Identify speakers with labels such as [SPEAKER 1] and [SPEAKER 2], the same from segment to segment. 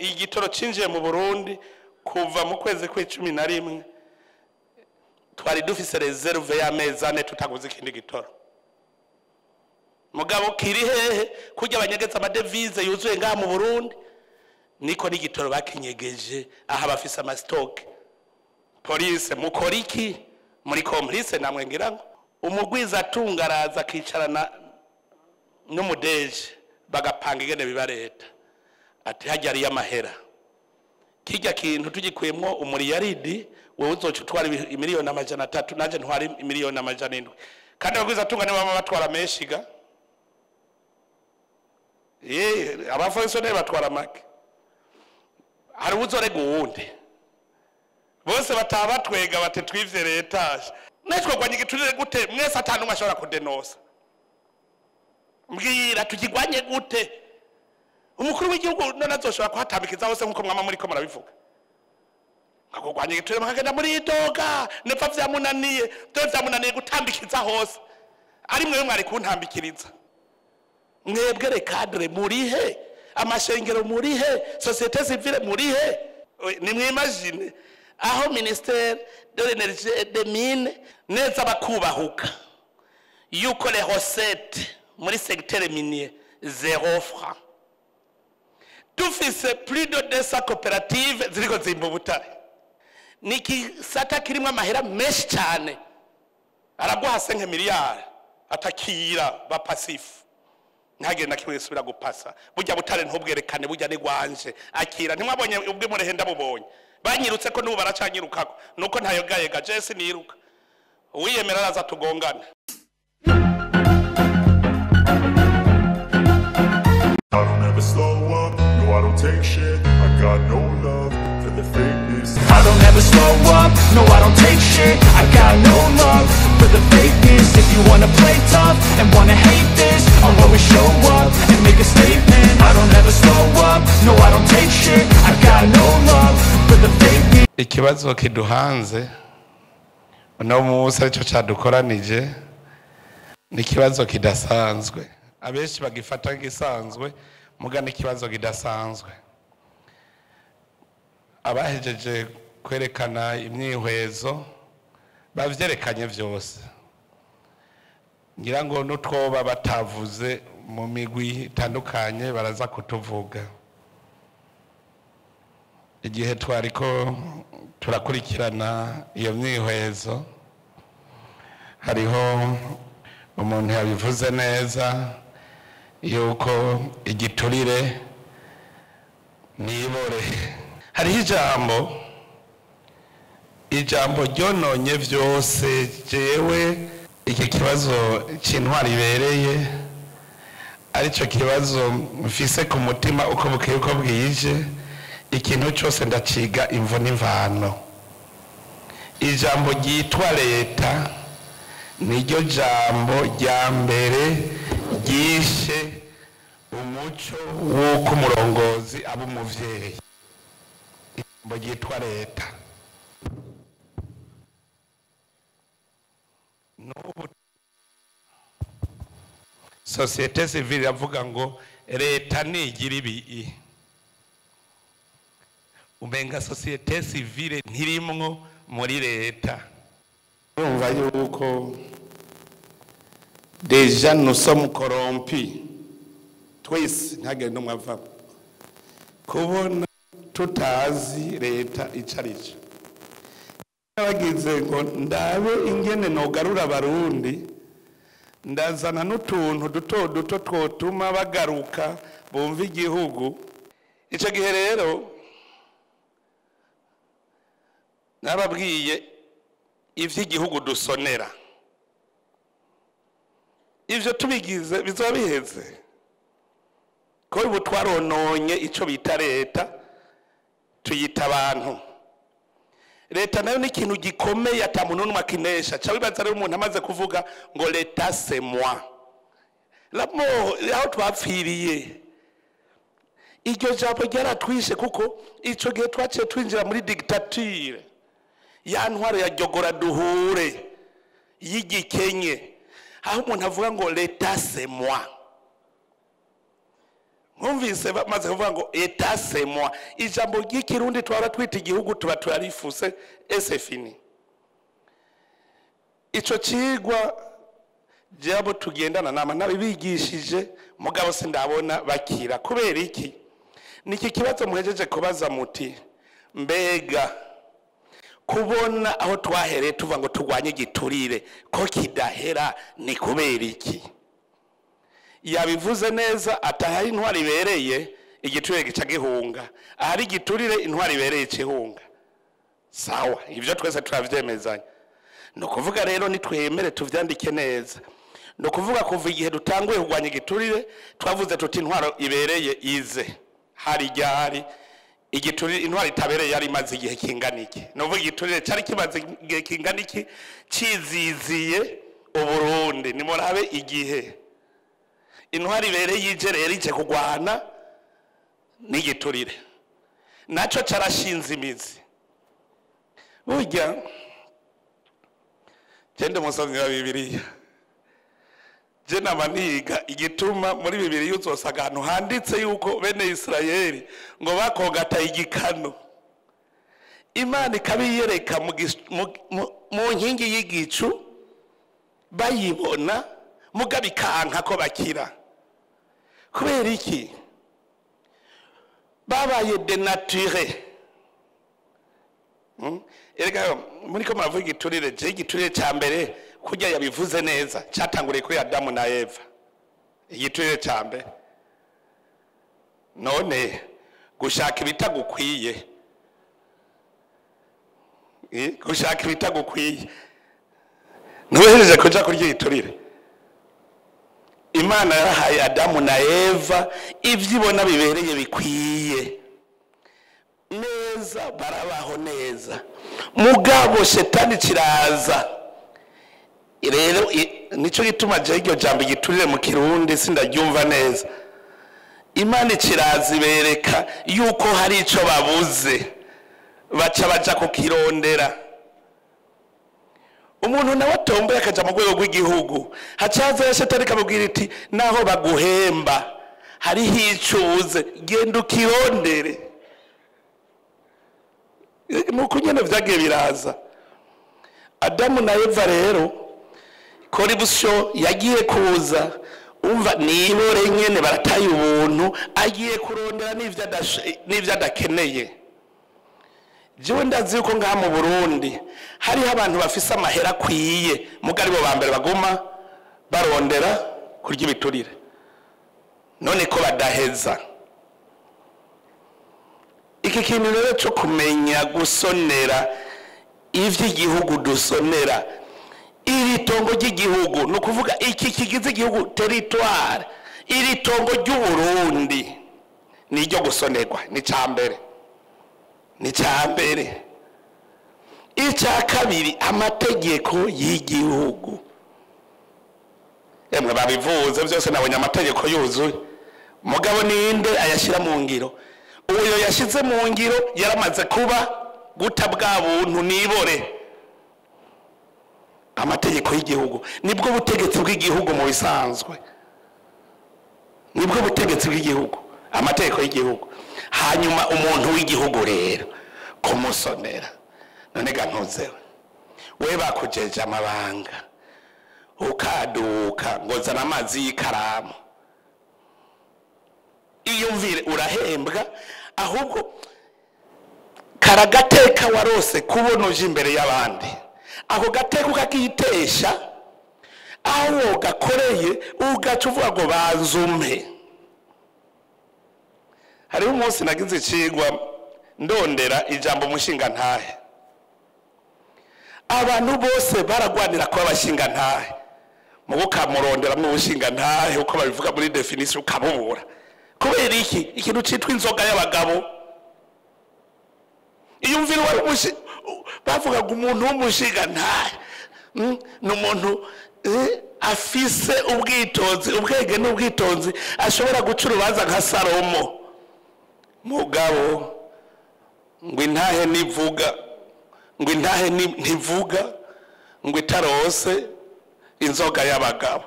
[SPEAKER 1] Igitoro cinjiye mu Burundi kuva mu kwezi kw'icumi na rimwe, twari dufise réserve y'amezi 4 tutaguze ikindi gitoro. Mugabo kiri hehe? Kurya abanyegeza ama devises yuzuye ngaha mu Burundi, niko n'igitoro bakinyegeje aha bafise ama stocks. Police mukora iki? Muri complice namwe. Ngira ngo umugwiza atunga araza akicarana n'umudeje, bagapanga ingene biba leta, ati hajya ariyo amahera, kijya kintu tugikuyemwo umuriyaridi, wewe uzoca utwara 300 miliyoni, nanje ntwara 700 miliyoni. Kandi abagwiza atunga nibo bama batwara menshi ga. Ye aba fonctionnaires batwara make. Hari uzorega uwundi, bose bataha batwega bati twivye leta. Natwe gwanya igiturire gute mwese atanu ashobora kudenosa? Mbwira, tukigwanye gute? Umukuru w'igihugu none azoshobora kuhatambikiza hose nkuko mwama muriko murabivuga? Nkakugwanya igiturire, mukagenda muri idoga nepfa vyamunaniye, byo vyamunaniye gutambikiza hose. Ari mwewe mwari kuntambikiriza mwebwe. Les cadres murihe? Amashengero murihe? Société civile murihe? Nimwimagine aho ministère de l'Énergie et des Mines neza bakubahuka yuko les recettes muri secteur minier 0 franc, dufise plus de 200 coopératives ziriko zimba ubutare. Ni igisata kirimwo amahera menshi cyane. Araguha 5 miliyari, atakira ba passif, ntagire na kimwe gisubira gupasa. Burya butare ntubwerekane, burya ni gwanje, akira. Ntimwabonye ubwe murehe? Ndabubonye banyirutse ko n'ubu baracanyirukako, nuko ntayogayega. Jesi niruka, uwiyemera araza tugongane.
[SPEAKER 2] I don't ever slow up, no, I don't take shit. I got no love for the fakeness.
[SPEAKER 3] I don't ever slow up, no, I don't take shit. I got no love for the fakeness. If you wanna play tough and wanna hate this, I'll always show up and make a statement. I don't ever slow up, no, I don't take shit. I got no love for the fakeness.
[SPEAKER 1] Ikibazo kiduhanze uno munsi, aricyo cyadukoranije, ni ikibazo kidasanzwe. Abenshi bagifata nk'igisanzwe, muga ni ikibazo kidasanzwe. Abahejeje kwerekana imyihwezo bavyerekanye vyose, ngira ngo n'utwoba batavuze mu migwi itandukanye baraza kutuvuga. Igihe twariko turakurikirana iyo myihwezo, hariho umuntu yabivuze neza yuko igiturire nibore. Hariho ijambo ryononye vyose. Jewe iki kibazo c'intwari ibereye, aricyo kibazo mfise ku mutima uko bukeye uko bwije. Ikintu cyose ndaciga imvo n'imvano. Ijambo ryitwa leta niryo jambo rya mbere ryishe umuco w'uko umurongozi aba umuvyeyi. Ijambo ryitwa leta, n'ubu société civile iravuga ngo leta nigira ibi. Umenga société civile ntirimwo muri leta. Urumva yuko déjà nous sommes corrompus twese, ntihagire n'umwe avamo. Kubona tutazi leta ico arico, bagize ngo ndabe ingene nogarura Abarundi, ndazana n'utuntu duto duto twotuma bagaruka bumva igihugu. Ico gihe rero nababwiye ivy'igihugu dusonera. Ivyo tubigize bizoba biheze, ko ubu twarononye ico bita leta, tuyita abantu. Leta nayo ni ikintu gikomeye, ata muntu n'umwe akinesha. Ca wibaza rero umuntu amaze kuvuga ngo "L'État, c'est moi", lamo aho twapfiriye. Iryo jambo ryaratwishe, kuko ico gihe twaciye twinjira muri dictature ya ntwaro ya jogora duhure y'igikenye, aho umuntu avuga ngo "L'État, c'est moi". Mwumvise bamaze kuvuga ngo État c'est moi, ijambo ry'ikirundi twara twita igihugu tuba turarifuse, c'est fini. Ico cigwa jabo tugendana nama nabibigishije, mugabo sindabona bakira. Kubera iki? Niki kibazo muhejeje kubaza muti: mbega kubona aho twahereye tuva ngo turwanye igiturire ko kidahera, ni kubera iki? Yabivuze neza ati ahari intwari ibereye, igiturire gica gihunga; ahari igiturire, intwari ibereye ikihunga. Sawa, ibyo twese turabyemezanya. Ni ukuvuga rero nitwemere tuvyandike neza. Ni ukuvuga kuva igihe dutanguye kurwanya igiturire, twavuze tuti intwaro ibereye ize, hari ryari? Igiturire, intwaro itabereye yari imaze igihe kingana iki? Ni ukuvuga igiturire cyari kimaze igihe kingana iki ciziziye Uburundi? Nimurabe igihe intwaro ibereye ije rero, ije kurwana n'igiturire, naco carashinze imizi. Burya genda umusomyi wa Bibiliya, je nama niga igituma muri Bibiliya uzosanga ahantu handitse yuko bene Isirayeli ngo bakogata igikano, Imana ikabiyereka mu nkingi y'igicu, bayibona, mugabo ikanka ko bakira. Kubera iki? Babaye dénaturés. Erega muri ko muravuga igiturire, je igiturire cya mbere, kurya yabivuze neza, cyatanguriye kuri Adamu na Eva. Igiturire cya mbere none gushaka ibitagukwiye. Gushaka ibitagukwiye, ntuhejeje kuja kurya igiturire. Imana yarahaye Adamu na Eva ibyo ibona bibereye, bikwiye neza, barabaho neza. Mugabo shetani kiraza rero, nico gituma je iryo jambo igiturire mu Kirundi sindaryumva neza. Imana ikiraza ibereka yuko hari ico babuze, baca baja kukirondera. Umuntu nawe atomboye akaja mu rwego rw'igihugu, hacaza ya shetani ikamubwira iti: naho baguhemba hariho ico ubuze, genda ukirondere. Nuko nyene vyagiye biraza. Adamu na Eva rero, corruption yagiye kuza, umva nibore nyene barataye ubuntu, agiye kurondera n'ivyo adakeneye. Jewe ndazi yuko ngaha mu Burundi hariho abantu bafise amahera akwiye, muga aribo ba mbere baguma barondera kurya ibiturire. None ko badaheza? Iki kintu rero cyo kumenya gusonera ivy'igihugu, dusonera iri tongo ry'igihugu, ni ukuvuga iki kigize igihugu, territoire, iri tongo ry'Uburundi ni iryo gusonerwa. Ni icya mbere, ni icya mbere. Icya kabiri, amategeko y'igihugu. Emwe, babivuze byose, nabonye amategeko yuzuye, mugabo ninde ayashyira mu ngiro? Uyo yashyize mu ngiro yaramaze kuba guta bwa buntu, nibore. Amategeko y'igihugu nibwo butegetsi bw'igihugu mu bisanzwe, nibwo butegetsi bw'igihugu, amategeko y'igihugu. Hanyuma umuntu w'igihugu rero kumusonera. None ga ntuzewe we, bakujeje amabanga, ukaduka ngo zana amazi y'ikaramu, iyumvire urahembwa, ahubwo karagateka warose kubona uje imbere y'abandi, ako gateka ukakitesha aho gakoreye, ugaca uvuga ngo banzume. Hariho umunsi nagize icigwa ndondera ijambo umushingantahe. Abantu bose baragwanira kuba abashingantahe, mubo ukamuronderamwo ubushingantahe uko babivuga muri définition, ukabubura. Kubera iki? Ikintu citwa inzoga y'abagabo. Iyumvire wari bavuga ngo umuntu w'umushingantahe ni umuntu afise ubwitonzi, ubwenge n'ubwitonzi, ashobora guca urubanza nka Salomo. Mugabo ngo intahe nivuga, ngo intahe ntivuga ngo itarose inzoga y'abagabo.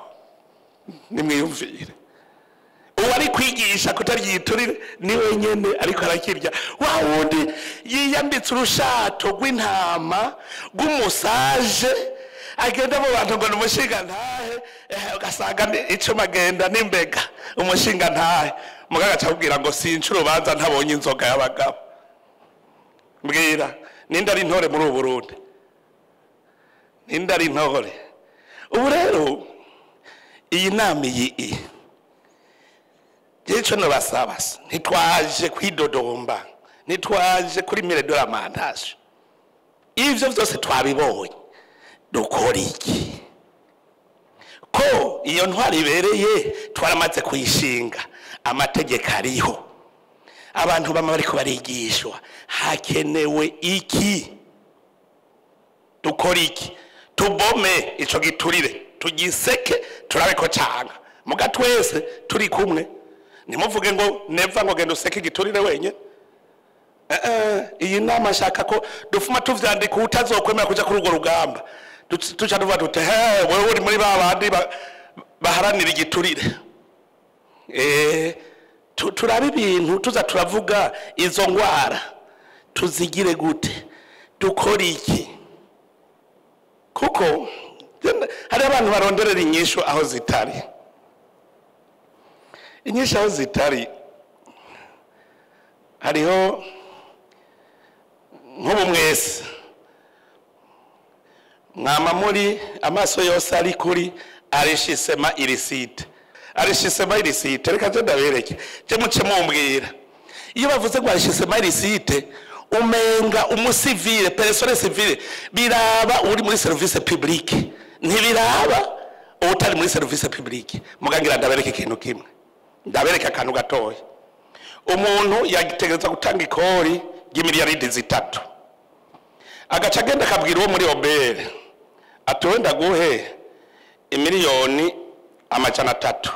[SPEAKER 1] Nimwiyumvire. Uwari kwigisha kutaryiturire ni wenyene ariko arakirya. Wa wundi yiyambitse urushato rw'intama rw'umusaje, agenda mu bantu ngo ni umushinga ntahe, ugasanga icuma agenda n'imbega umushinga ntahe. Muganga aca akubwira ngo sinca urubanza ntabonye inzoga y'abagabo. Mbwira, ninde ari intore muri ubu Burundi? Ninde ari intore? Ubu rero iyi nama iyi ico nobasaba, ntitwaje kwidodomba, ntitwaje kuri mire de lamentation, ivyo vyose twabibonye. Dukora iki ko iyo ntwari ibereye twaramaze kuyishinga, amategeko ariho, abantu bama bariko barigishwa, hakenewe iki? Dukora iki? Tubome ico giturire, tugiseke, turabe ko canga muga twese turi kumwe. Ntimuvuge ngo neva ngo genda useke igiturire wenye. Iyi nama nshaka ko dufuma tuvyandika, utazokwemera kuja kuri urwo rugamba tuca tuvuga tuti he, wewe uri muri ba bandi baharanira igiturire. Turabe ibintu tuza turavuga, izo ngwara tuzigire gute, dukora iki? Kuko hari abantu baronderera inyishu aho zitari, inyishu aho zitari. Hariho nk'ubu mwese mwama muri amaso yose ari kuri enrichissement illicite, enrichissement illicite. Reka nje ndabereke, je muce mumbwira. Iyo bavuze ngo enrichissement illicite, umenga umusivile, personne civile, biraba uri muri service publique, ntibiraba utari muri service publique. Mugangira ndabereke ikintu kimwe, ndabereke akantu gatoya. Umuntu yategerezwa gutanga ikori ry'imiliyaridi 3, agaca agenda akabwira uwo muri OBR ati wenda guhe imiliyoni 300,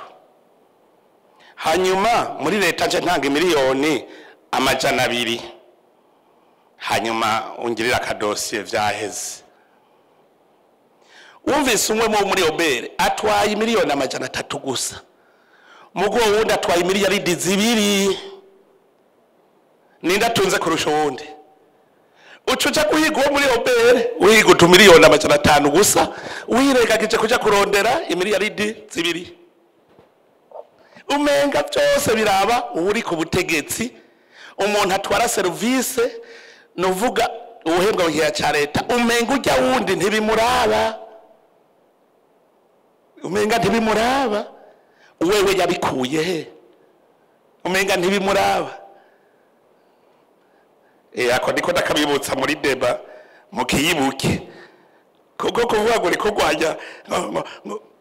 [SPEAKER 1] hanyuma muri leta nje ntanga imiliyoni 200, hanyuma ungirira akadosiye vyaheze. Wumvise umwe muri OBR atwaye imiliyoni 300 gusa, mugo wundi atwaye imiliyaridi 2. Ninde atunze kurusha uwundi? Ucuja guhiga uwo muri OBR wiga utumiliyoni 500 gusa, wirengagije kuja kurondera imiliyaridi 2. Umenga byose biraba uri ku butegetsi. Umuntu atwara service, nuvuga ubuhembwa mu cya leta, umenga ujya wundi ntibimuraba, umenga ntibimuraba. Wewe yabikuye he? Umenga ntibimuraba. Ako niko ndakabibutsa muri deba mukiyibuke, kuko kuvuga ngo riko rwanya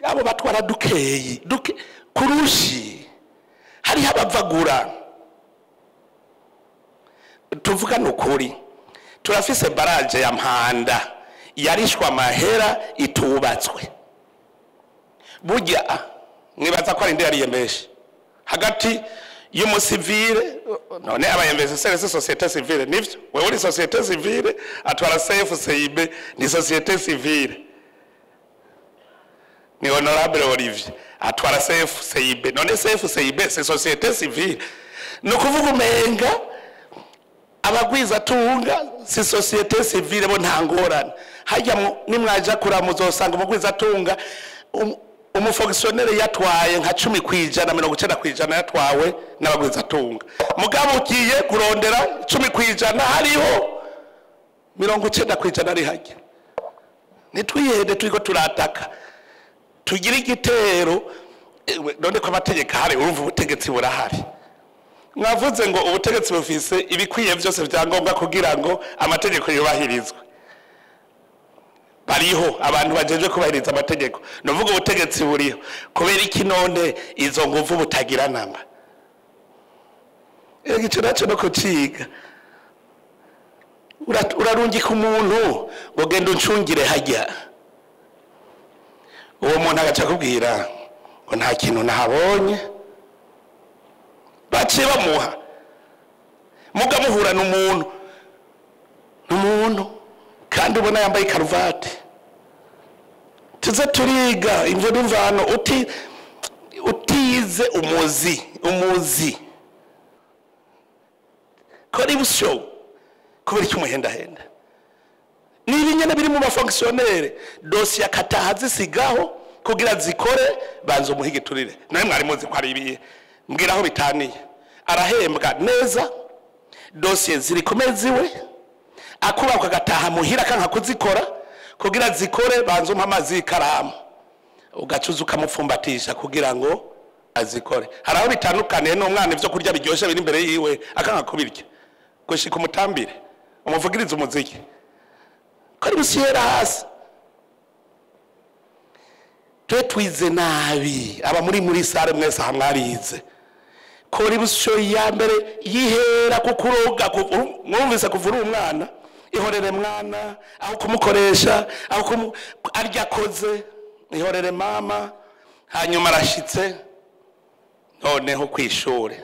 [SPEAKER 1] abo batwara dukeyi duke kurushi, hariho abavagura. Tuvuga nukuri, turafise baraje ya Mpanda yarishwa amahera itubatswe. Burya mwibaza ko ari nde yariye menshi hagati y'umusivile? None abayemvesere si société civile? Nivyo, wewe uri société civile, atwara CFCIB ni société civile, ni honorable Olivier atwara CFCIB. None CFCIB c'est société civile? Ni ukuvuga umenga abagwiza tunga si société civile, bo nta ngorane. Hajya nimwaja kura muzosanga umugwiza tunga umufonctionnaire yatwaye nka 10%, 90% yatwawe n'abagwiza tunga. Mugabo ugiye kurondera 10%, hariho 90% ari hajya. Nitwihende turiko turataka tugira igitero. None ko amategeko ahari, urumva ubutegetsi burahari. Mwavuze ngo ubutegetsi bufise ibikwiye byose vyangombwa kugira ngo amategeko yubahirizwe. Bariho abantu bajeje kubahiriza amategeko, nuvuga ubutegetsi buriho. Kubera iki none izo nguvu butagira namba? Igice naco no kuciga, urarungika umuntu ngo genda uncungire hajya, uwo muntu agaca akubwira ngo nta kintu nahabonye. Baciye bamuha, mugamuhura n'umuntu n'umuntu kandi ubona yambaye karuvati. Tuze turiga imvo n'imvano. Utize Wize umuzi, umuzi corruption. Kubera icyo umuhendahenda ni ibinyene biri mu ba fonctionnaires, dossier akataha zisigaho kugira zikore, banza umuhe igiturire. Nawe mwari muzi ko ari ibiye, mbwira aho bitaniye. Arahembwa neza, dossier ziri ku mezi iwe, akubakwa agataha muhira akanka kuzikora. Kugira zikore, banza umpe amazi y'ikaramu, ugacuza ukamupfumbatisha kugira ngo azikore. Hari aho bitandukaniye n'umwana ibyo kurya biryoshye biri imbere yiwe akanka kubirya, gushika umutambire, umuvugirize umuziki ko ari busiyera hasi. Twe twize nabi. Aba muri salle mwese aha mwarize. Corruption ya mbere yihera kukuroga. Mwumvise kuva uri umwana, ihorere mwana, aho kumukoresha, aho kumu arya akoze, ihorere mama. Hanyuma arashitse noneho kw'ishure,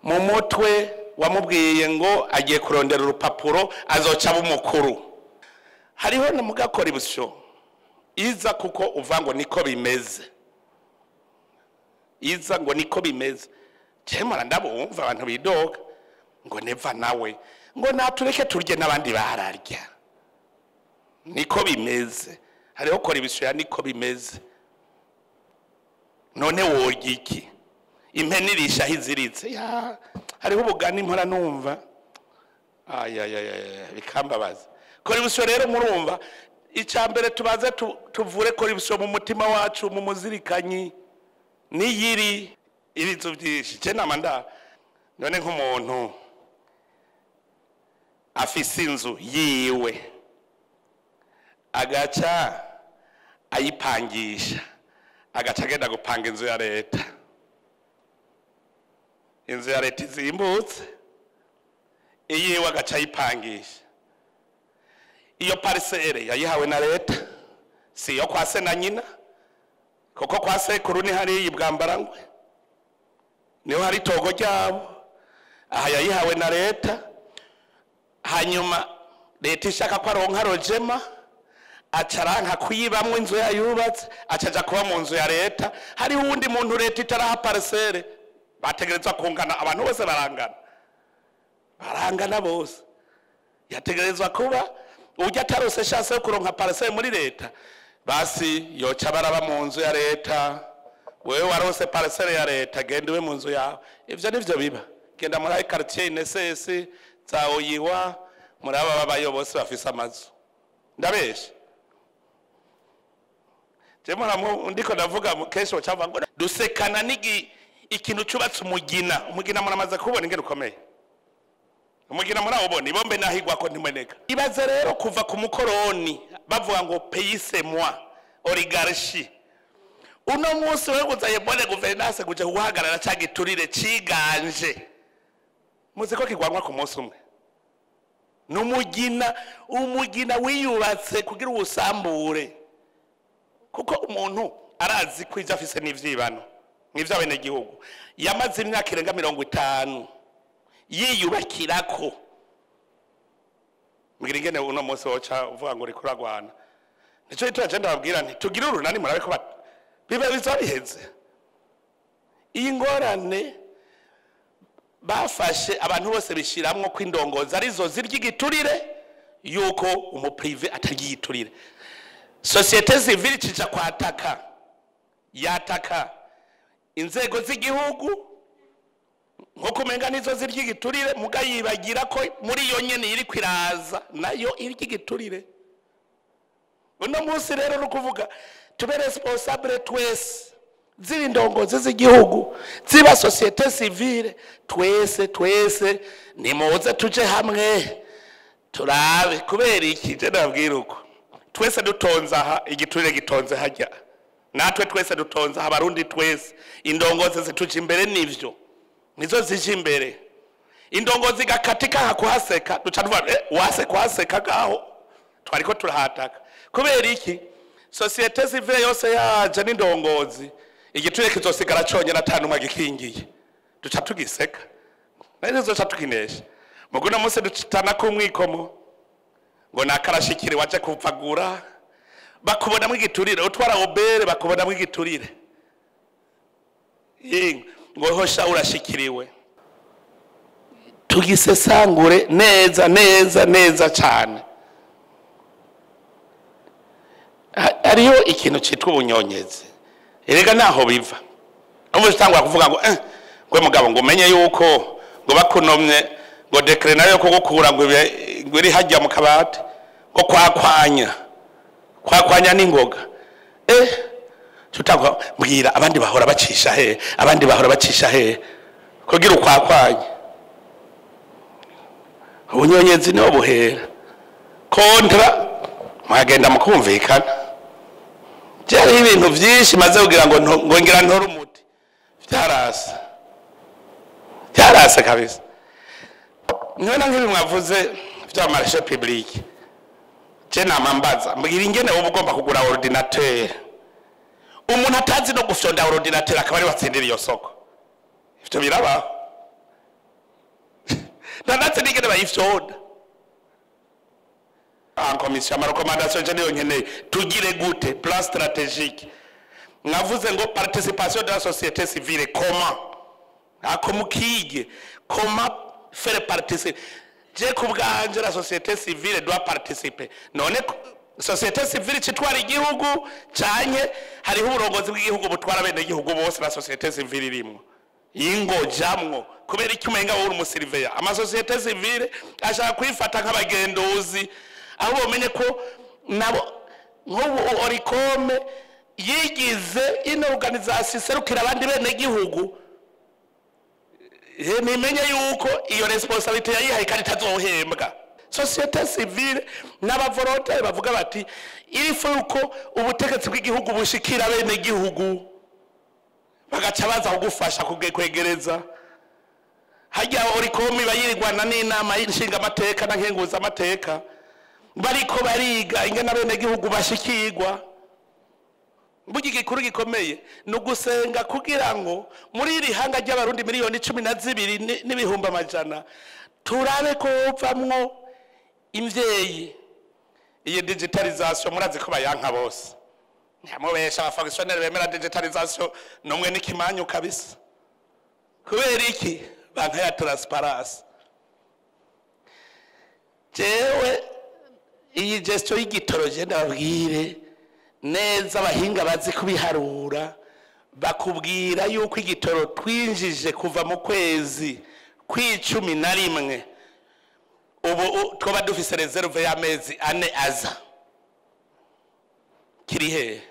[SPEAKER 1] mu mutwe wamubwiye ngo agiye kurondera urupapuro azoca aba umukuru. Hariho na mugakora ibusyo iza kuko uva ngo niko bimeze, iza ngo niko bimeze. Cemora ndabumva abantu bidoga ngo neva nawe ngo natureke turye n'abandi bararya, niko bimeze. Hariho kora ibisyo ya niko bimeze. None worya iki? Impene irisha aho iziritse. Ya, hariho ubugani mpora numva, ayayaya, bikambabaza. Corruption rero, murumva, icya mbere tubaze tuvure corruption mu mutima wacu, mu muzirikanyi niyiri ibizu byinshi. Je nama nda none nk'umuntu afise inzu yiwe agaca ayipangisha, agaca agenda gupanga inzu ya leta, inzu ya leta izimbutse, iyiwe agaca ayipangisha. Iyo parcelle yayihawe na leta, si iyo kwa se na nyina, kuko kwa sekuru ni hariya ibwambarangwe, niho hari itogo ryabo. Aha yayihawe na leta. Hanyuma leta ishaka ko aronka logement, acaranka kuyibamwo inzu yayubatse, acaja kuba mu nzu ya leta. Hariho uwundi muntu leta itaraha parcelle. Bategerezwa kungana, abantu bose barangana, barangana bose. Yategerezwa kuba ujya atarose chance yo kuronka parcelle muri leta, basi yoca baraba mu nzu ya leta. Wewe warose parcelle ya leta, genda ube mu nzu yawe. Ivyo nivyo biba. Genda muri quartier INSS za Oyiwa, muri aba babayo bose bafise amazu. Ndabesha? Je muramu ndiko ndavuga kenshi bacavuga ngo dusekana n'igi ikintu cubatse umugina. Umugina muramaze kubona ingene ukomeye. Umugina murawubona, ibombe nahigwa ko ntimeneka. Ibaze rero kuva ku mukoroni bavuga ngo pays c'est moi, oligarchie. Uno munsi wewe uzaye bonne gouvernance kuja guhagarara ca giturire ciganje, muzi ko kigwanwa ku munsi umwe n'umugina. Umugina wiyubatse kugira uwusambure, kuko umuntu arazi ko ivyo afise n'ivyibano nk'ivy'abenegihugu yamaze imyaka irenga 50 yiyubakirako. Mbwira ingene uno munsi woca uvuga ngo uriko uragwana. Nico gituma je ndababwira nti tugire urunani, murabe ko biba biza biheze. Iyi ngorane bafashe abantu bose bishiramwo ko indongozi arizo zirya igiturire, yuko umu privé atarya igiturire. Société civile cija kwataka, yataka inzego z'igihugu nkuko umenga nizo zirya igiturire, muga yibagira ko muri iyo nyene iri kwiraza nayo irya igiturire. Uno munsi rero ni ukuvuga tube responsable twese, ziba indongozi z'igihugu, ziba société civile, twese twese nimuze tuje hamwe turabe. Kubera iki? Je ndababwira uko twese dutonze aha, igiturire gitonze hajya. Natwe twese dutonze aha, Abarundi twese, indongozi zituje imbere, nivyo nizo zije imbere. Indongozi igakatika nka kuhaseka, duca tuvuga wase kuhaseka gaho twariko turahataka. Kubera iki? Société civile yose yaje n'indongozi, igiturire kizosigara conyene ata numwe agikingiye, duca tugiseka nayo tuzoca tukinesha. Muguno munsi ducitana kumwikomo ngo nakarashikire waje kupfagura, bakubonamwo igiturire. Utwara obere bakubonamwo igiturire. Ngo hosha urashikiriwe. Tugisesangure neza neza neza cyane. Hariho ikintu citwa ubunyonyezi. Erega naho biva. Ubu utangwa kuvuga ngo ngwe mugabo ngo umenye yuko ngo bakunomye ngo décret nayo kugukura ngo iri hajya mu kabati ngo kwakwanya. Kwakwanya n'ingoga. Tutangwa mbwira abandi bahora bacisha he, abandi bahora bacisha he kugira ukwakwanya. Ubunyonyezi niho buhera. Kontra mwagenda mukumvikana. Byari ibintu byinshi maze kugira ngo ngira ntore umuti. Byarasa. Byarasa kabisa. None nk'ibi mwavuze bya marché public. Je namambaza mbwira ingene wowe ugomba kugura ordinateur. Umuntu atazi no gufyonda ordinateur akaba ari watsindira iyo soko. Ivyo birabaho. Ndanatse n'ingene bayifyonda. En commission ama recommandation je niyo nkeneye tugire gute plan stratégique. Mwavuze ngo participation de la société civile, comment ako mukige comment faire participer. Je kubwanje la société civile doit participer. None société civile citwara igihugu canke hariho uburongozi bw'igihugu butwara bene igihugu bose la société civile irimwo ingojamwo kubera iki umenga wowe uri umusurveillant. Ama société civile ashaka kwifata nk'abagenduzi aho bomenye ko nabo nk'ubu Olucome yigize ino organisation iserukira abandi bene gihugu, nimenye yuko iyo responsabilité yayihaye kandi itazohembwa. Société civile n'abavolontaire bavuga bati il faut yuko ubutegetsi bw'igihugu bushikira bene gihugu, bagaca baza kugufasha kwegereza. Hajya Olucome bayirigwana n'inama y'inshinga amateka na nkenguza amateka bariko bariga ingene bene gihugu bashikirwa. Burya igikuru gikomeye ni ugusenga kugira ngo muri iri hanga ry'abarundi 12 n'ibihumbi amajana turabe ko bavamwo imvyeyi. Iyi digitalisation murazi ko bayanka bose, ntamubesha abafonctionnaire bemera digitalisation nomwe n'ikimanyu kabisa. Kubera iki? Banka ya transparence. Jewe iyi gestion y'igitoro je ndababwire neza, abahinga bazi kubiharura bakubwira yuko igitoro twinjije kuva mu kwezi kw'icumi na rimwe ubu twaba dufise réserve y'amezi 4 aza. Kiri hehe?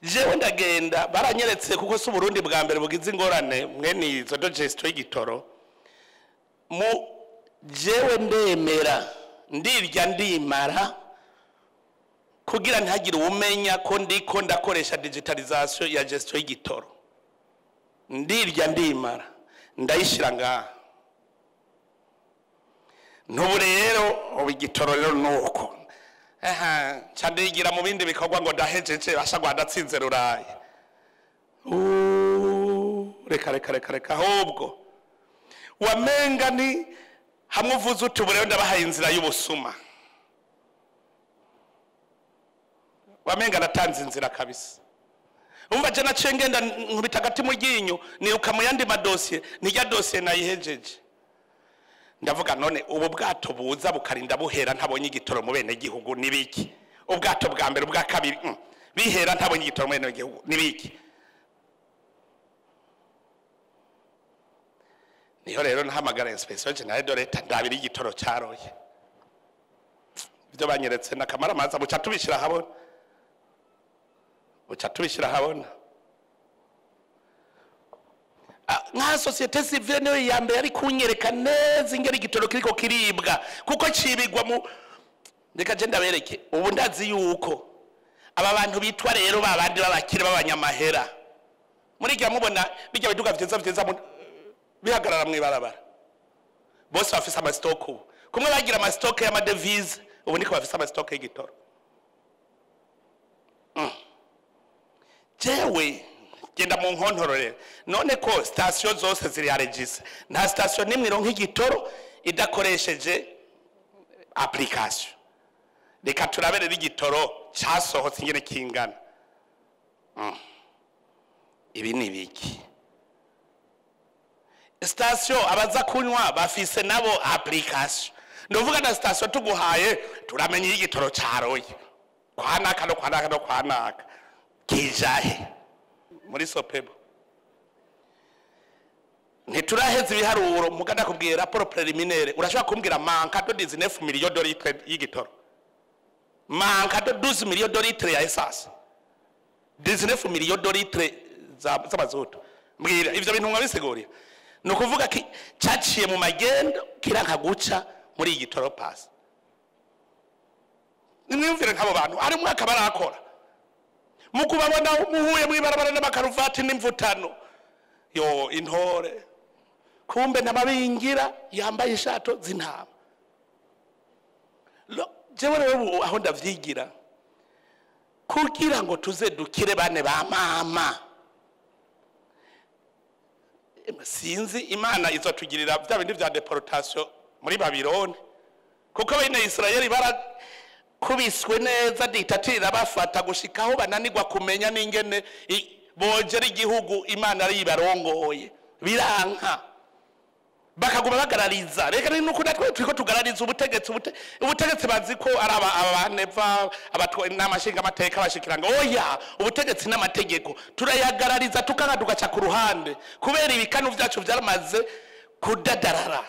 [SPEAKER 1] Jewe ndagenda baranyeretse kuko si Uburundi bwa mbere bugize ingorane mwene izo de gestion y'igitoro. Mu jewe ndemera ndirya ndimara kugira ntihagire uwumenya ko ndiko ndakoresha digitalisation ya gestion y'igitoro. Ndirya ndimara ndayishira ngaha. N'ubu rero ubu igitoro rero nuko aha nca ndigira mu bindi bikorwa ngo ndahejeje basha ngo ndatsinze ruraye. Reka reka reka reka, ahubwo wamenga ni hamwe uvuze uti ubu rero ndabahaye inzira y'ubusuma, wamenga natanze inzira kabisa. Umva je naciye ngenda nkubita agati mu ryinyo niruka mu yandi madosiye, nirya dosiye nayihejeje. Ndavuga none ubu bwato buza bukarinda buhera ntabonye igitoro mu bene gihugu nibiki? Ubwato bwa mbere ubwa kabiri bihera ntabonye igitoro mu bene gihugu nibiki? Niho rero nahamagara inspection générale de l'État ndabira igitoro cyaroye. Ibyo banyeretse nakamara maza buca tubishira habona. Buca tubishira habona. Nka société civile niyo ya mbere ari kunyereka neza ingeri igitoro kiriko kiribwa kuko cibigwa mu. Reka je ndabereke ubu ndazi yuko aba bantu bitwa rero babandi babakire b'abanyamahera muri gihe mubona bijya biduga vyiza vyiza bihagarara mwibarabara bose bafise amastock ubu kumwe bagira amastock y'amadevise ubu niko bafise amastock y'igitoro. Jewe genda mu nkontorore none ko station zose ziri enregistrées, nta station nimwe ironka igitoro idakoresheje application. Reka turabere igitoro cyasohotse ingene kingana. Ibi ni biki? Station abaza kunywa bafise nabo application. Ndavuga na station tuguhaye turamenya igitoro caroye kwa naka no kwa naka no kwa naka kijahe muri Sopebo. Ntituraheza ibiharuro, muganda kubwira rapport préliminaire. Urashobora kumbwira manque de 19 millions de litres y'igitoro, manque de 12 millions de litres ya essence, 19 millions de litres z'amazutu? Mbwira ivyo bintu mwabisigurira. Ni ukuvuga ki caciye mu magendo kiranka guca muri iyi gitoro pass. Nimwiyumvire nk'abo bantu ari umwaka barakora, mu kubabona muhuye mw'ibarabara n'amakaruvati n'imvutano, yo intore, kumbe n'amabingira yambaye ishato z'intama. Jewe rero ubu aho ndavyigira kugira ngo tuze dukire bane ba mama. Sinzi Imana izotugirira bya bindi vya déportation muri Babiloni, kuko bene Israeli barakubiswe neza, dictature bafata gushikaho bananirwa kumenya n'ingene bogera igihugu Imana ari ibarongoye, biranka bakaguma bagarariza. Reka ni nuko natwe turiko tugarariza ubutegetsi. Ubutegetsi bazi ko ari aba abaneva n'amashinga amateka bashikiranga. Oya, ubutegetsi n'amategeko turayagarariza, tukanga tugaca ku ruhande kubera ibikanu vyacu vyaramaze kudadarara.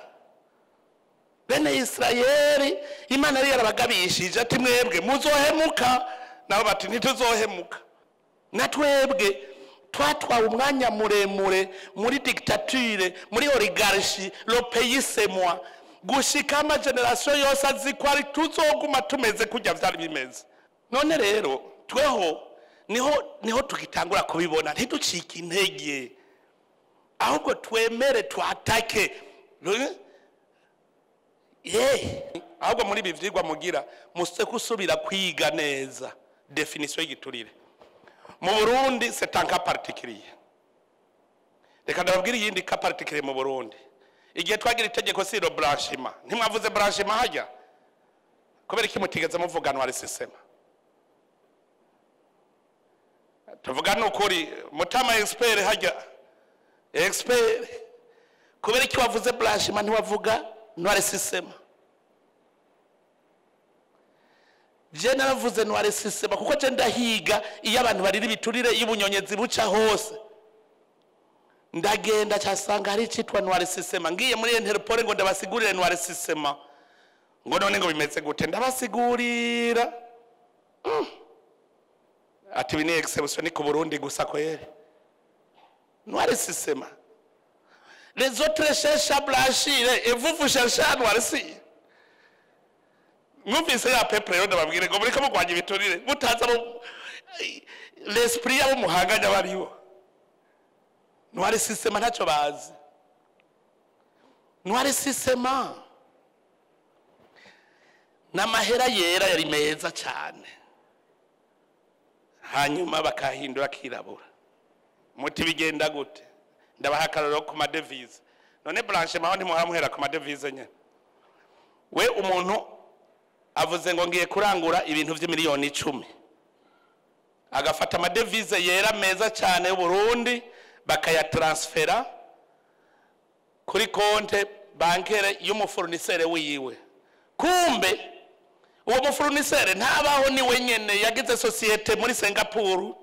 [SPEAKER 1] Bene Israeli Imana yari yarabagabishije ati: "Mwebwe muzohemuka." Nabo bati: "Ntituzohemuka." Natwebwe twatwawe umwanya muremure muri dictature, muri oligarchie, le pays c'est moi, gushika ama génération yose azi ko ari tuzoguma tumeze kujya vyari bimeze. None rero tweho niho tugitangura kubibona. Ntiducike intege, ahubwo twemere twatake. Ye ahubwo muri ibi vyigwa mugira muse gusubira kwiga neza définition y'igiturire mu Burundi. C'est un cas particulier. Reka ndababwira iyindi cas particulier mu Burundi. Igihe twagira itegeko sur le blanchiment, ntimwavuze blanchiment hajya? Kubera iki mutigeze muvuga noircissement? Tuvuga nukuri, mutama expert hajya, expert, kubera iki wavuze blanchiment ntiwavuga noircissement? Je naravuze noircissement kuko je ndahiga iyo abantu barira ibiturire, iyo ubunyonyezi buca hose ndagenda cyasanga hari icitwa noircissement. Ngiye muri Interpol ngo ndabasigurire noircissement, ngo none ngo bimeze gute? Ndabasigurira. Ati ibi ni exception, ni ku Burundi gusa kwere noircissement. Les autres cherchent à blanchir et vous, vous cherchez à noircir. Mwumvise ya peuple rero, ndababwire ngo muriko mugwanya ibiturire mutaza abo l'esprit yabo muhanganya baribo. Noircissement ntacyo bazi. Noircissement n'amahera yera yari meza cyane, hanyuma bakahindura akirabura. Muti bigenda gute? Ndabaha akarorero ku ma devises. None blanchiment ntimuhora muhera ku ma devises nyene? We umuntu avuze ngo ngiye kurangura ibintu by'imiliyoni 10, agafata ama devises yera meza cyane y'Uburundi, bakayatransfera kuri compte bancaire y'umu fournisseur wiwe. Kumbe uwo mu fournisseur ntabaho, ni wenyene yagize société muri Singapore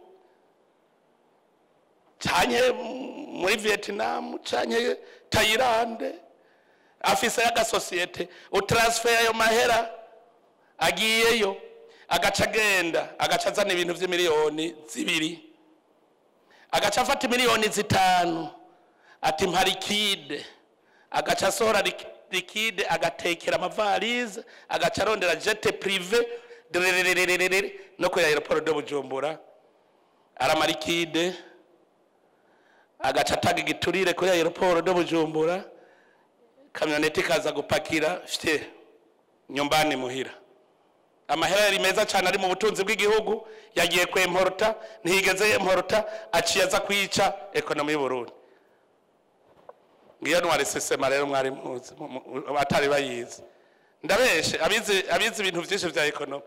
[SPEAKER 1] canke muri Vietnam canke Thailand, afise y'agasosiyete. Utransfer ayo mahera agiyeyo, agaca agenda, agaca azana ibintu vy'imiliyoni 2, agaca afata miliyoni 5 ati mpa liquide, agaca asohora liquide, agatekera ama valises, agaca arondera jet privé dererererere no kuri aéroport de Bujumbura, arama liquide, agaca atanga igiturire kuri aéroport de Bujumbura, camionnette ikaza gupakira fye nyumbani muhira. Amahera yari meza cyane ari mu butunzi bw'igihugu yagiye kwemporta, ntiyigeze yemporta, aciye aza kwica économie y'Uburundi. Ngiyo noircissement rero mwari muzi atari bayizi. Ndabeshe abizi ibintu byinshi vya économie?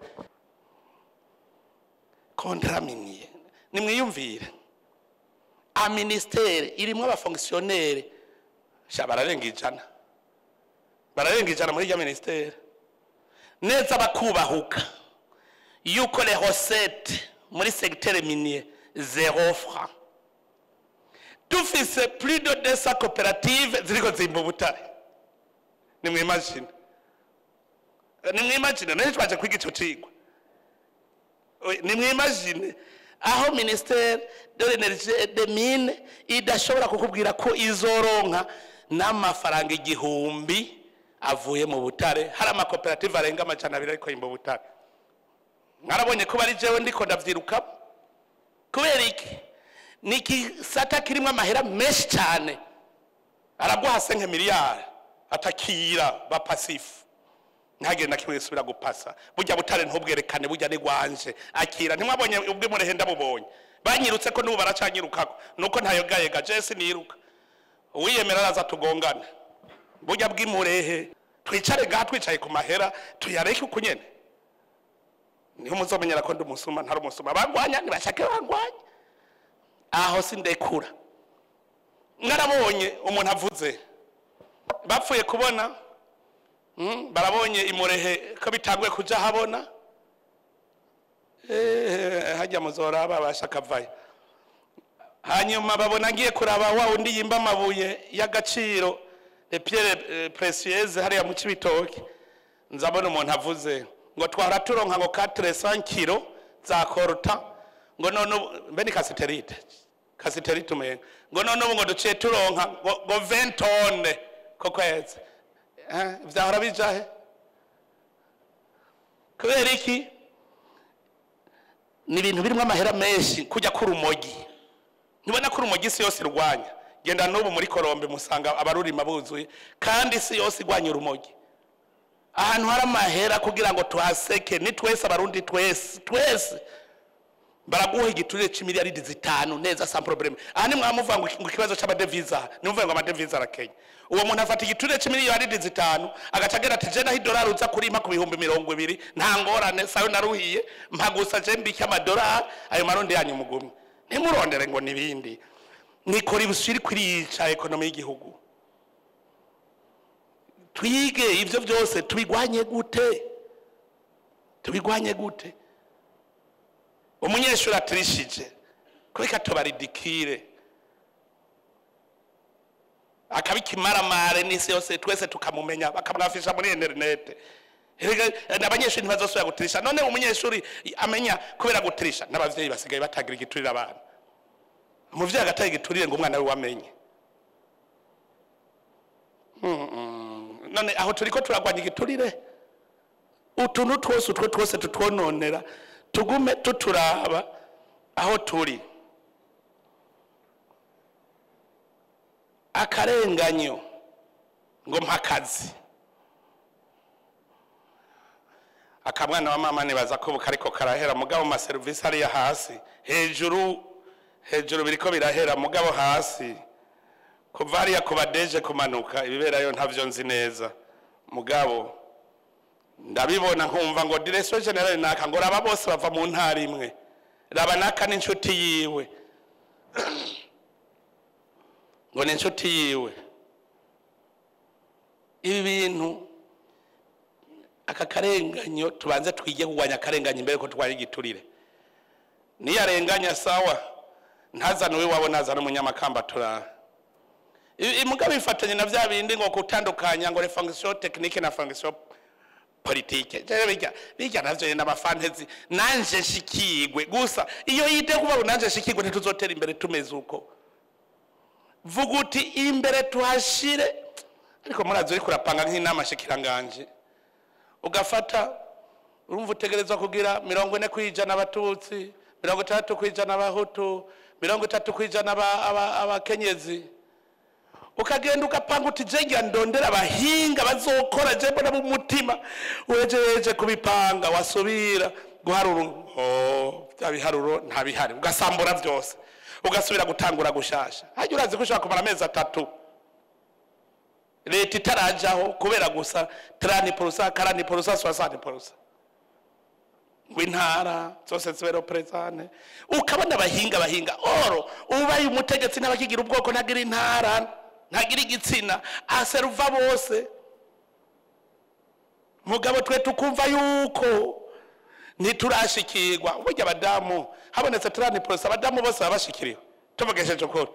[SPEAKER 1] Contrat minier, nimwiyumvire. A ministère irimwo abafonctionnaire sha bararenga 100, bararenga 100 muri rya ministère neza, bakubahuka yuko les recettes muri secteur minier 0 franc. Dufise plus de 200 coopératives ziriko zimba ubutare. Nimwimagine, nimwimagine, nayo twaje kwiga ico cigwa. Nimwimagine aho ministère de l'Énergie et des Mines idashobora kukubwira ko izoronka n'amafaranga 1000 avuye mu butare, hari amakoperative arenga 200 ariko yimba ubutare. Mwarabonye ko bari jewe ndiko ndavyiruka. Kubera iki? Ni igisata kirimwo amahera menshi cyane, araguha 5 miliyari atakira ba pasifu, ntagenda kimwe gisubira gupasa. Burya butare ntubwerekane, burya ni gwanje, akira. Ntimwabonye ubwe murehe ndabubonye, banyirutse ko n'ubu baracanyirukako, nuko ntayogayega je siniruka. Uwiyemera araza tugongane. Burya bw'imurehe twicare ngaha, twicaye ku mahera, tuyareke uko nyene, niho muzomenyera ko ndi umusuma ntari umusuma. Bagwanya ntibashake bagwanya, aho sindekura. Mwarabonye umuntu avuze bapfuye kubona, barabonye imurehe ko bitanguye kuja habona. Hajya muzoraba bashakavayo, hanyuma babona ngiye kuraba wa undi yimba amabuye y'agaciro, les pierres précieuses, hariya mu Cibitoke. Nzabona umuntu avuze ngo twahora turonka ngo 400 kilo za coltan, ngo none mbe ni cassitérite, cassitérite umenga, ngo none ubu ngo duciye turonka ngo 20 tonnes ko kwezi. Vyahora bijahe? Kubera iki? Ni ibintu birimo amahera menshi. Kujya ku rumogi, ntibona ko urumogi isi yose irwanya? Genda n'ubu muri Korombe musanga abarurima buzuye, kandi isi yose igwanya urumogi. Ahantu hari amahera kugira ngo tuhaseke ni twese Abarundi, twese twese. Baraguha igiturire c'imiliyaridi 5 neza, sans problème. Aha nimwamuvuga ngo ikibazo c'amadevize, nimuvuga ngo amadevize arakenya, uwo muntu afata igiturire c'imiliyaridi 5 agaca agira ati: "Je naho idolari uza kurima ku 20,000, nta ngorane, sayo naruhiye, mpa gusa je mbike amadolari, ayo marundi yanyu mugumye ntimurondere ngo nibindi." Ni corruption iri kurica économie y'igihugu. Twige ivyo byose, tubigwanye gute? Tubigwanye gute? Umunyeshuri atirishije kubika tubaridikire, akabikimaramare n'isi yose, twese tukamumenya, bakamwafisha muri interinete. Abanyeshuri ntibazosubira gutirisha. None umunyeshuri amenya kubera gutirisha, n'abavyeyi basigaye batagira igiturire abana. Umuvyeyi agatanga igiturire ngo umwana we wamenye. None aho turiko turagwanya igiturire? Utuntu twose, utwo twose tutwononera, tugume tuturaba aho turi. Akarenganyo ngo mpakazi akamwana wa mama, nibaza ko kariko karahera, mugabo ma service hariya hasi, hejuru hejuru biriko birahera, mugabo hasi kuva hariya ku badeje kumanuka, ibiberayo ntavyo nzi neza, mugabo ndabibona nkumva ngo direction générale naka, ngo raba bose bava mu ntara imwe, raba naka n'inshuti yiwe, ngo ni inshuti yiwe. Ibi bintu, aka karenganyo, tubanze twige kurwanya akarenganyo imbere ko turwanya igiturire. Niyarenganya sawa, ntazane uwiwabo, nazane umunyamakamba turaha. Mugabo bifatanye na vya bindi ngo gutandukanya ngo les fonctions techniques na fonction politique. Jewe bijya bijya navyo n'abafantezi, nanje nshikigwe gusa iyo yite kuba nanje nshikigwe, ntituzotera imbere tumeze uko. Vuga uti imbere tuhashire. Ariko murazi, uriko urapanga nk'inama shikiranganje, ugafata urumva utegerezwa kugira 40% Abatutsi, 60% Abahutu, 30% abakenyezi, ukagenda ugapanga uti: "Je ngira ndondera abahinga bazokora, je mbona mu mutima." Wejeje kubipanga, wasubira guharura, oh, bya biharuro nta bihari, ugasambura byose, ugasubira gutangura gushasha. Hajya urazi ko ushobora kumara amezi 3 leta itarajaho kubera gusa 30%, 40%, 60%. Ngo intara zose zibe représentées, ukabona abahinga bahinga oro. Ubaye umutegetsi n'abakigira ubwoko, ntagira intara, ntagira igitsina, aseruva bose. Mugabo twe tukumva yuko ntiturashikirwa. Burya abadamu habonetse 30%, abadamu bose baba bashikiriwe. Tuvugesheje ukuri,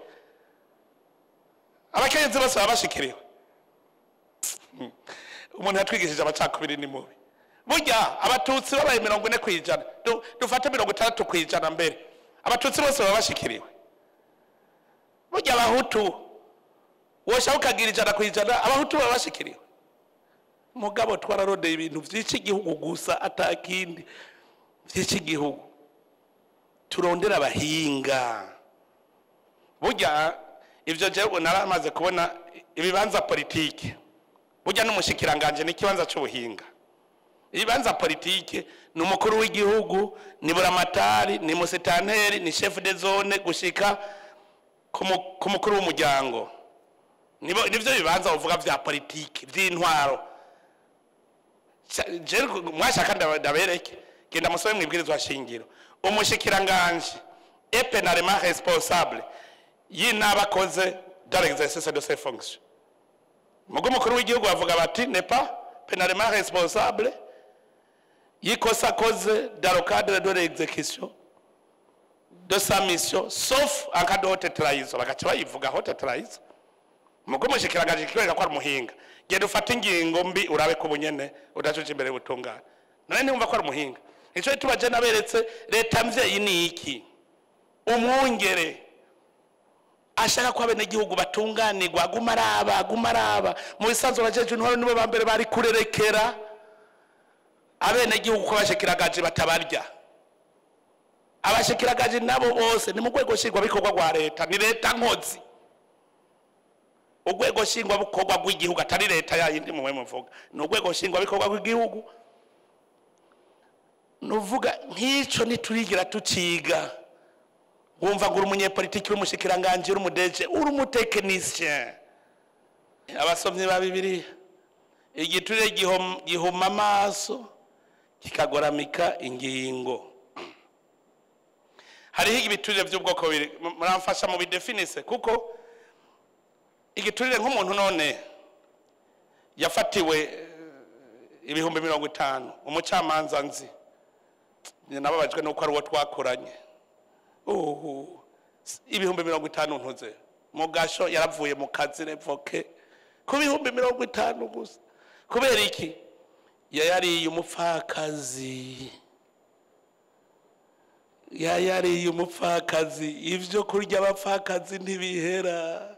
[SPEAKER 1] abakenyezi bose baba bashikiriwe. Umuntu yatwigishije amacakubiri ni mubi. Burya Abatutsi babaye 40%, dufate 60% mbere, Abatutsi bose baba bashikiriwe. Burya Abahutu woshaka ukagira 100%, Abahutu baba bashikiriwe. Mugabo twararodeye ibintu vyica igihugu gusa, atakindi vyica igihugu. Turondera abahinga. Burya ivyo jewe naramaze kubona ibibanza politike. Burya n'umushikiranganje n'ikibanza c'ubuhinga. Ibibanza politike ni umukuru w'igihugu, ni buramatari, ni musitanteri, ni chef de zone, gushika ku mukuru w'umuryango. Nivyo bibanza uvuga vya politike vy'intwaro. Mwashaka ndabereke, genda musome mwibwirizwa shingiro. Umushikiranganje est pénalement responsable y'inabakoze dans l'exercice de ses fonctions. Mugo umukuru w'igihugu bavuga bati n'est pas pénalement responsable y'ikosa akoze dans le cadre de l'exécution de sa mission, sauf en cas de haute trahison. Bagaca bayivuga haute trahison. Mugo umushikiranganje kikwereka ko ari umuhinga. Genda ufate ingingo mbi, urabe ko bunyene udacuca imbere y'ubutungane. None ntiwumva ko ari umuhinga? Ico gituma je naberetse leta mvyeyi ni iki: umwungere ashaka ko abenegihugu batunganirwa, aguma araba, aguma araba. Mu bisanzwe abajeje intwaro nibo ba mbere bari kurerekera abenegihugu ko abashikiranganje batabarya. Abashikiranganje nabo bose ni mu rwego nshingwabikorwa rwa leta, ni leta nkozi, urwego nshingwabikorwa rw'igihugu, atari leta yayindi mumwe muvuga, ni urwego nshingwabikorwa rw'igihugu. Nuvuga nk'ico ntiturigira tuciga. Wumva ngo uri umunyepolitiki, uri umushikiranganji, uri umudeje, uri umu technicien. Abasomyi ba Bibiliya, igiturire gihuma amaso, kikagoramika ingingo. Hariho ibiturire by'ubwoko bubiri. Muramfasha mu bidefinise, kuko igiturire nk'umuntu none yafatiwe 50,000, umucamanza nzi, nababajwe nuko ari uwo twakoranye. Uhu, 50,000 ntuze mugasho, yaravuye mu kazi, révoqué ku 50,000 gusa. Kubera iki? Yayariye umupfakazi, yayariye umupfakazi. Ivyo kurya abapfakazi ntibihera.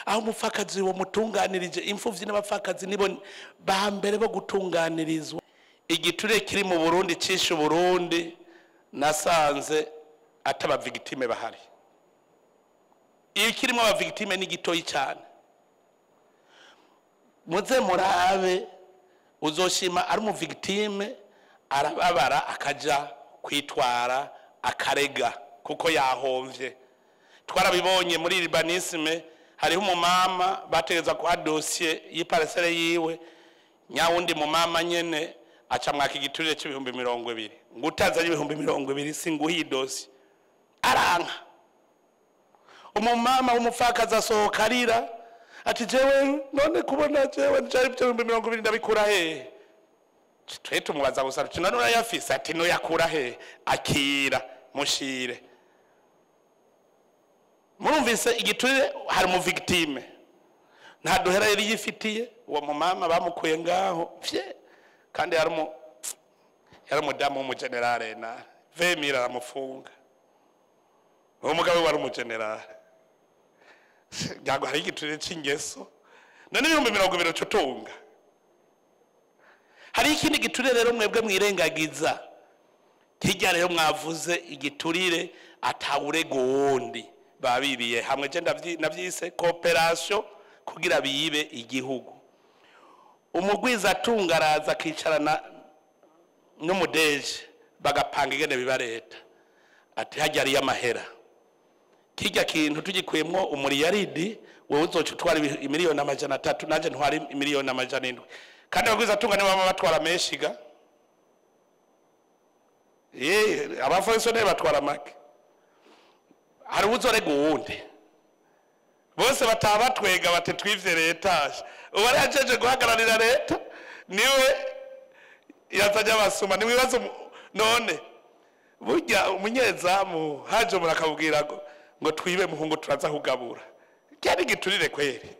[SPEAKER 1] Aho umupfakazi wo mutunganirije, imfuvyi n'abapfakazi nibo ba mbere bo gutunganirizwa. Igiturire kiri mu Burundi cishe Uburundi, nasanze ataba victime bahari. Iyo kirimo aba victime ni gitoyi cyane. Muze murabe, uzoshima ari umu victime, arababara, akaja kwitwara, akarega kuko yahomvye. Twarabibonye muri urbanisme, hariho umumama bategeza kuha dossier y'i parcelle yiwe, nyawundi mumama nyene aca mwaka igiturire c'ibihumbi 20, ngo utazanye 20,000 singuha iyi dossier. Aranka. Umumama w'umupfakazi asohoka arira, ati: "Jewe none kubona jewe njari ibyo 20,000 ndabikura hehe?" Twe tumubaza gusa tuti: "None urayafise?" Ati: "Nuyakura hehe? Akira mushire." Murumvise igiturire, hari mu victime nta duhera yari yifitiye. Uwo mumama bamukuye ngaho fye, kandi yari umudamu w'umugenerale na vemira, aramufunga. Uwo mugabo wari umugenerale. Ntabwo hari igiturire c'ingeso. None 20,000 ucutunga? Hari ikindi giturire rero mwebwe mwirengagiza. Kijya rero mwavuze igiturire atawurega uwundi, babibiye hamwe. Je navyise coopération kugira bibe igihugu. Umugwiza atunga araza akicarana n'umudeje, bagapanga ingene biba leta, ati: "Hajya ariyo amahera, kijya kintu tugikuyemwo umuriyaridi, wewe uzoca utwara 300,000,000, nanje ntwara 700,000,000." Kandi abagwiza atunga nibo bama batwara menshi ga. Abafonctionnaire batwara make. Hari uzorega uwundi, bose bataba batwega bati twivye leta. Ubu ari ajeje guhagararira leta niwe yazajya abasuma. Nimwibaze none burya umunyezamu haje umuntu akabwira ngo twibe muhungu turaza kugabura, cyari giturire kweri?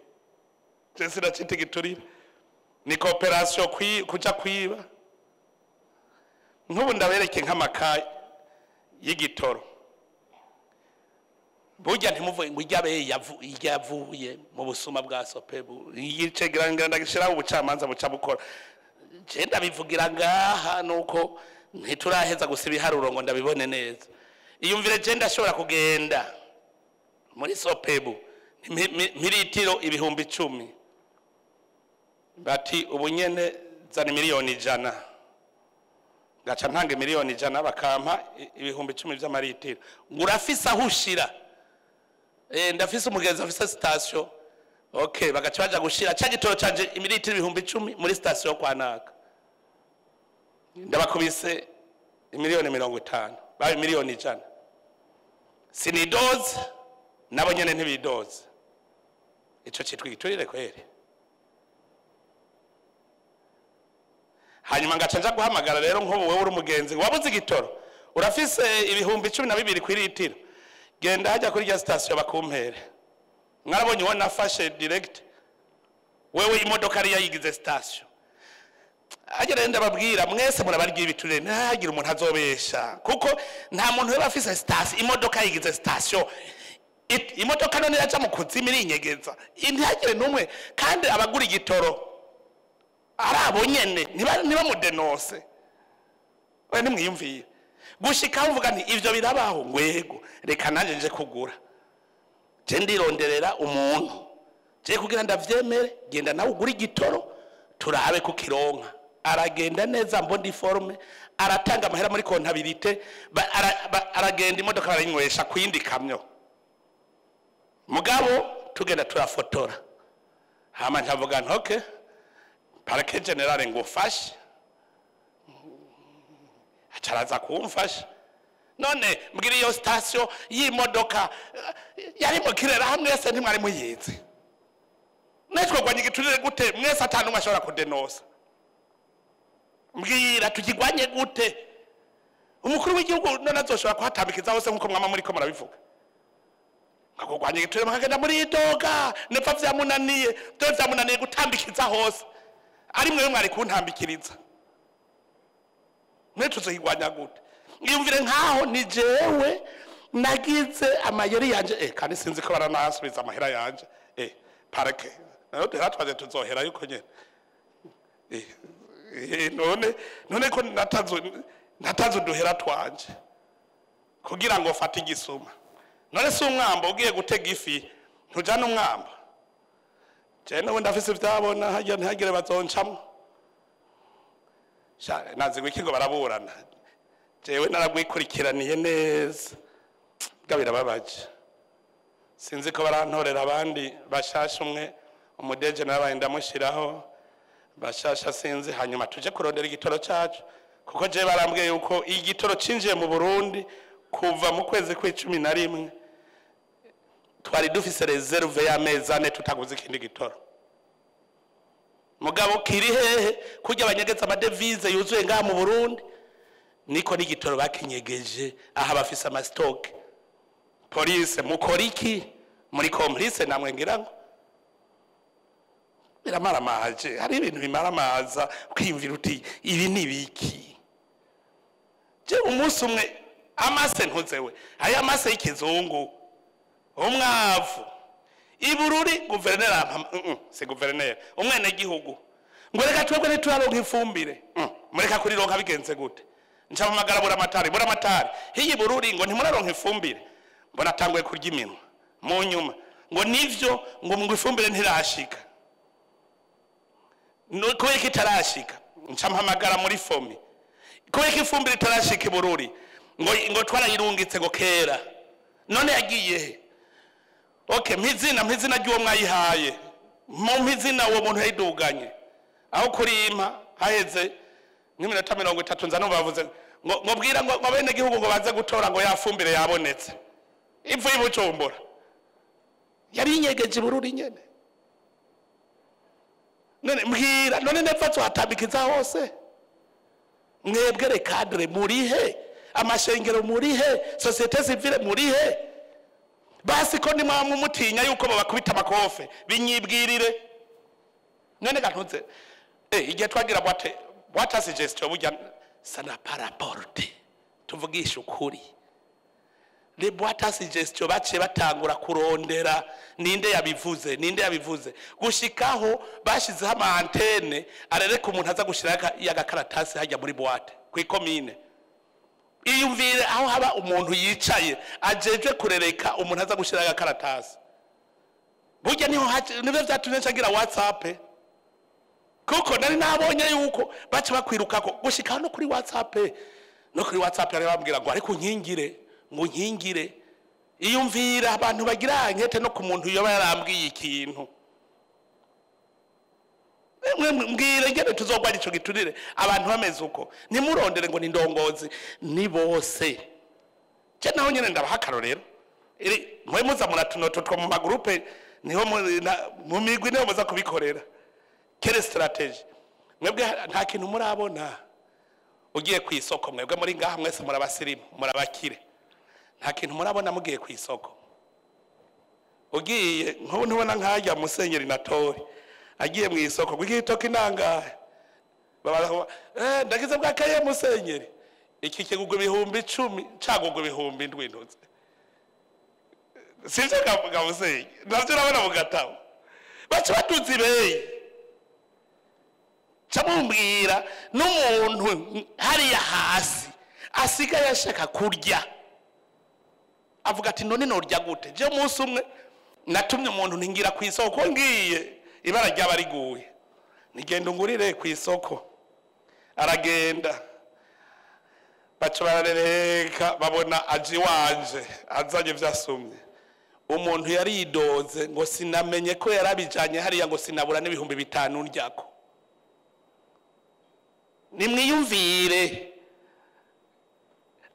[SPEAKER 1] Je sinacita igiturire, ni coopération kuja kwiba. Nk'ubu ndabereke nk'amakaye y'igitoro. Burya ntimuvuge ngo ijya be yavuye mu busuma bwa SOPEBU, icegeranyo ndagishiraho, ubucamanza buca bukora. Je ndabivugira ngaha nuko ntituraheza gusa ibiharuro ngo ndabibone neza. Iyumvire, je ndashobora kugenda muri SOPEBU miritiro 10,000, bati ubu nyene zana 100,000,000, ngaca ntanga 100,000,000, bakampa 10,000 vy'amaritiro. Ngo urafise aho ushira? Ndafise umugenzi afise station. Okay, bagaca baja gushira ca gitoro canje imiritiro 10,000 muri station kwa naka. Ndabakubise 50,000,000, babe 100,000,000. Sinidoze, nabo nyene ntibidoze. Ico citwa igiturire kweri? Hanyuma ngaca nja guhamagara rero nk'ubu wewe uri umugenzi wabuze igitoro, urafise 12,000 kw'iritiro, genda hajya kuri rya station bakumpere. Mwarabonye uwo nafashe direct, wewe imodoka ari yayigize station. Ajya rero ndababwira, mwese murabarya ibiturire, ntihagire umuntu azobesha, kuko nta muntu yaba afise station imodoka yayigize station. Imodoka none yaja mu kuzimu irinyegeza, ntihagire n'umwe. Kandi abagura igitoro ari abo nyene, ntibamudenose. We nimwiyumviye gushika uvuga nti ivyo birabaho, ngwego reka nanje nje kugura, je ndironderera umuntu je kugira ndavyemere, genda nawe ugura igitoro turabe kukironka. Aragenda neza mbondi forme, aratanga amahera muri comptabilité, aragenda imodoka barayinywesha kuyindi kamyo. Mugabo tugenda turafotora, hama nkavuga nti okay, parquet général ngufashe, acaraza kumfasha. None mbwira, iyo station y'imodoka yari mu kirere hamwe, mwese ntimwari muyizi? Netwogwanya igiturire gute mwese atanu umwe ashobora kudenosa? Mbwira, tukigwanye gute? Umukuru w'igihugu none azoshobora kuhatambikiza hose nk'uko mwama muriko murabivuga? Ngakugwanya igiturire mukagenda muri idoga, nepfa vyamunaniye, dore vyamunaniye gutambikiza hose, ari mwewe mwari kuntambikiriza. Mwe tuzohigwanya gute? Ngiyumvire nkaho ni jewe nagize amayeri yanje, kandi sinzi ko baranasubiza amahera yanje. Parquet nayo twaje tuzohera yuko nyene. None ko natazo duhera twanje kugira ngo fate igisuma. None si umwambo ugiye gutega ifi ntujana umwambo? Je nawe ndafise ivyabona hajya, ntihagire bazoncamwo. Sha nazi ngo ngo baraburana, jewe naragwikurikiraniye neza bwa birababaje. Sinzi ko barantorera abandi bashasha, umwe umudeje narabaye ndamushiraho bashasha, sinzi. Hanyuma tuje kurondera igitoro cacu, kuko je barambwiye yuko igitoro cinjiye mu Burundi kuva mu kwezi kw'icumi na rimwe, twari dufise réserve y'amezi 4 tutaguze ikindi gitoro. Mugabo kiri hehe? Kurya abanyegeza amadevize yuzuye ngaha mu Burundi, niko n'igitoro bakinyegeje aha bafise amastock. Police mukora iki? Muri complice namwe. Ngira ngo biramaramaje. Hari ibintu bimaramaza kwiyumvira uti ibi ni biki? Je umunsi umwe amase ntuzewe, aya mase y'ikizungu, umwavu ibururi, guverineri si guverineri, umwenegihugu ngo reka twebwe ntituraronka ifumbire. Mureka kurironka bigenze gute? Ncamamagara buramatari, buramatari hiyi Bururi ngo ntimuraronka ifumbire? Mbona atanguye kurya iminwa. Mu nyuma ngo nivyo, ngo ifumbire ntirashika. Kubera ko itarashika, ncampamagara muri FOMI, kubera ko ifumbire itarashika i Bururi? Ngo twarayirungitse ngo kera. None yagiye he? Okay, mpizina ry'uwo mwayihaye, mu mpizina uwo muntu yayiduganye. Aho kurimpa haheze nk'iminota 30 nza numva bavuze Ngo bwira ngo bene gihugu ngo baze gutora ngo yafumbire yabonetse ivu y'Ibujumbura yari inyegeje Bururi nyene. None mbwira, none nepfa tuhatambikiza hose? Mwebwe les cadres murihe? Amashengero murihe? Société civile murihe? Basi ko nimwamwe mutinya yuko babakubita amakofe, binyibwirire. None gantuze igihe twagira boîte suggestion, burya ça n'a pas rapporté. Tuvugisha ukuri, les boîtes à suggestion baciye batangura kurondera ninde yabivuze, ninde yabivuze, gushikaho bashizeho ama antennes arereka umuntu aza gushira yagakaratasi hajya muri boîte kw'ikomine. Iyumvire aho haba umuntu yicaye ajejwe kurereka umuntu aza gushira agakaratasi. Burya niho nibyo vyatumye ncagira WhatsApp, kuko nari nabonye yuko baca bakwirukako gushika no kuri WhatsApp. No kuri WhatsApp yari bambwira ngo ariko nkingire, ngo nkingire. Iyumvira abantu bagira enquête no ku muntu yoba yarambwiye ikintu. Mwe mbwire ngene tuzogwanya ico giturire abantu bameze uko. Ntimurondere ngo ni ndongozi, ni bose. Je naho nyene ndabaha akarorero. Iri mwe muza muratunoto two mu ma groupes, niho mu migwi niho muza kubikorera. Quelle stratégie? Mwebwe nta kintu murabona. Ugiye ku isoko, mwebwe muri ngaha mwese murabasirimu, murabakire, nta kintu murabona. Mugiye ku isoko, ugiye nk'ubu, ntubona nk'ajya musenyeri na tori agiye mu isoko kuko igitoki nangahe? Babaza, ndagize bwakaye musenyeri, iki kigugwa 10,000, cagugwa 7,000. Ntuze sivyo ga musenyeri? Navyo urabona mu gatabo baca baduza ibeyi. Camumbwira n'umuntu hariya hasi asigaye ashaka kurya, avuga ati: "None norya gute?" Je umunsi umwe natumye umuntu ntingira ku isoko, ngiye ibara ryaba riguye, nigenda ungurire ku isoko. Aragenda, baca bararereka, babona aje iwanje azanye ivyasumye. Umuntu yaridoze ngo sinamenye ko yarabijanye hariya, ngo sinabura n'5,000 ndyako. Nimwiyumvire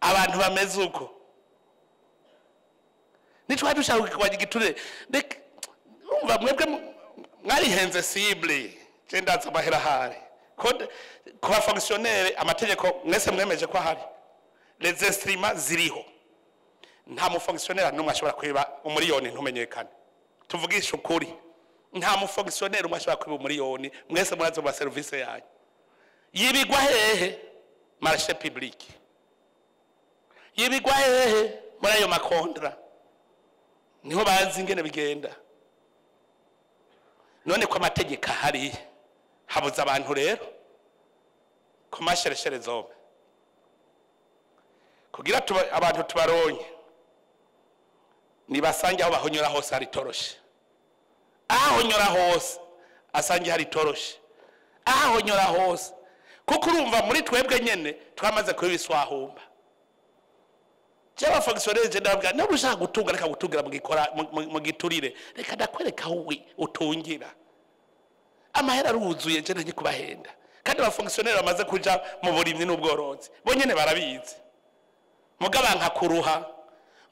[SPEAKER 1] abantu bameze uko. Nitwari dushaka kurwanya igiturire. Reka umva, mwebwe mwarihenze cible. Je ndazi amahera ahari. Ku ba fonctionnaires, amategeko mwese mwemeje ko ahari, les instruments ziriho. Nta mu fonctionnaire n'umwe ashobora kwiba umuriyoni ntumenyekane. Tuvugishe ukuri, nta mu fonctionnaire umwe ashobora kwiba umuriyoni. Mwese murazi mu service yanyu yibigwa hehe? Marché public yibigwa hehe? Muri ayo ma contrats niho bazi ingene bigenda. None ko amategeko ahari, habuze abantu rero ku mashereshere zombe kugira abantu tubaronye, nibasange aho bahonyora hose hari toroshe. Aho honyora hose asange hari toroshe, aho honyora hose, kuko urumva muri twebwe nyene twamaze kuba ibiswahumba. Jaba fonctionnaire, je ndababwira, niba ushaka gutunga, reka gutungira mu gikora mu giturire. Reka ndakwereka aho utungira amahera aruzuye. Je ntangiye kubahenda, kandi aba fonctionnaire bamaze kuja mu burimyi n'ubworozi bo nyene barabizi. Mugaba nkakuruha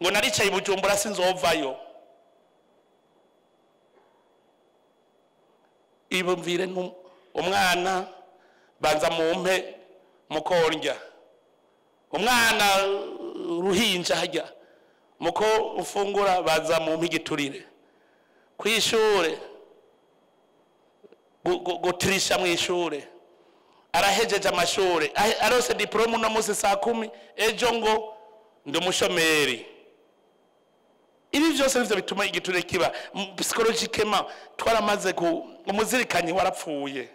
[SPEAKER 1] ngo naricaye i Bujumbura sinzovayo. Ibumvire umwana banza mumpe mukondya, umwana uruhinja hajya muko ufungura, baza mumpe igiturire kwishure, gutirisha mu ishure. Arahejeje amashure, arose diplôme uno munsi saa 10, ejo ngo ndi umushomeri. Ibi byose nivyo bituma igiturire kiba. Psychologiquement twaramaze ku umuzirikanyi warapfuye.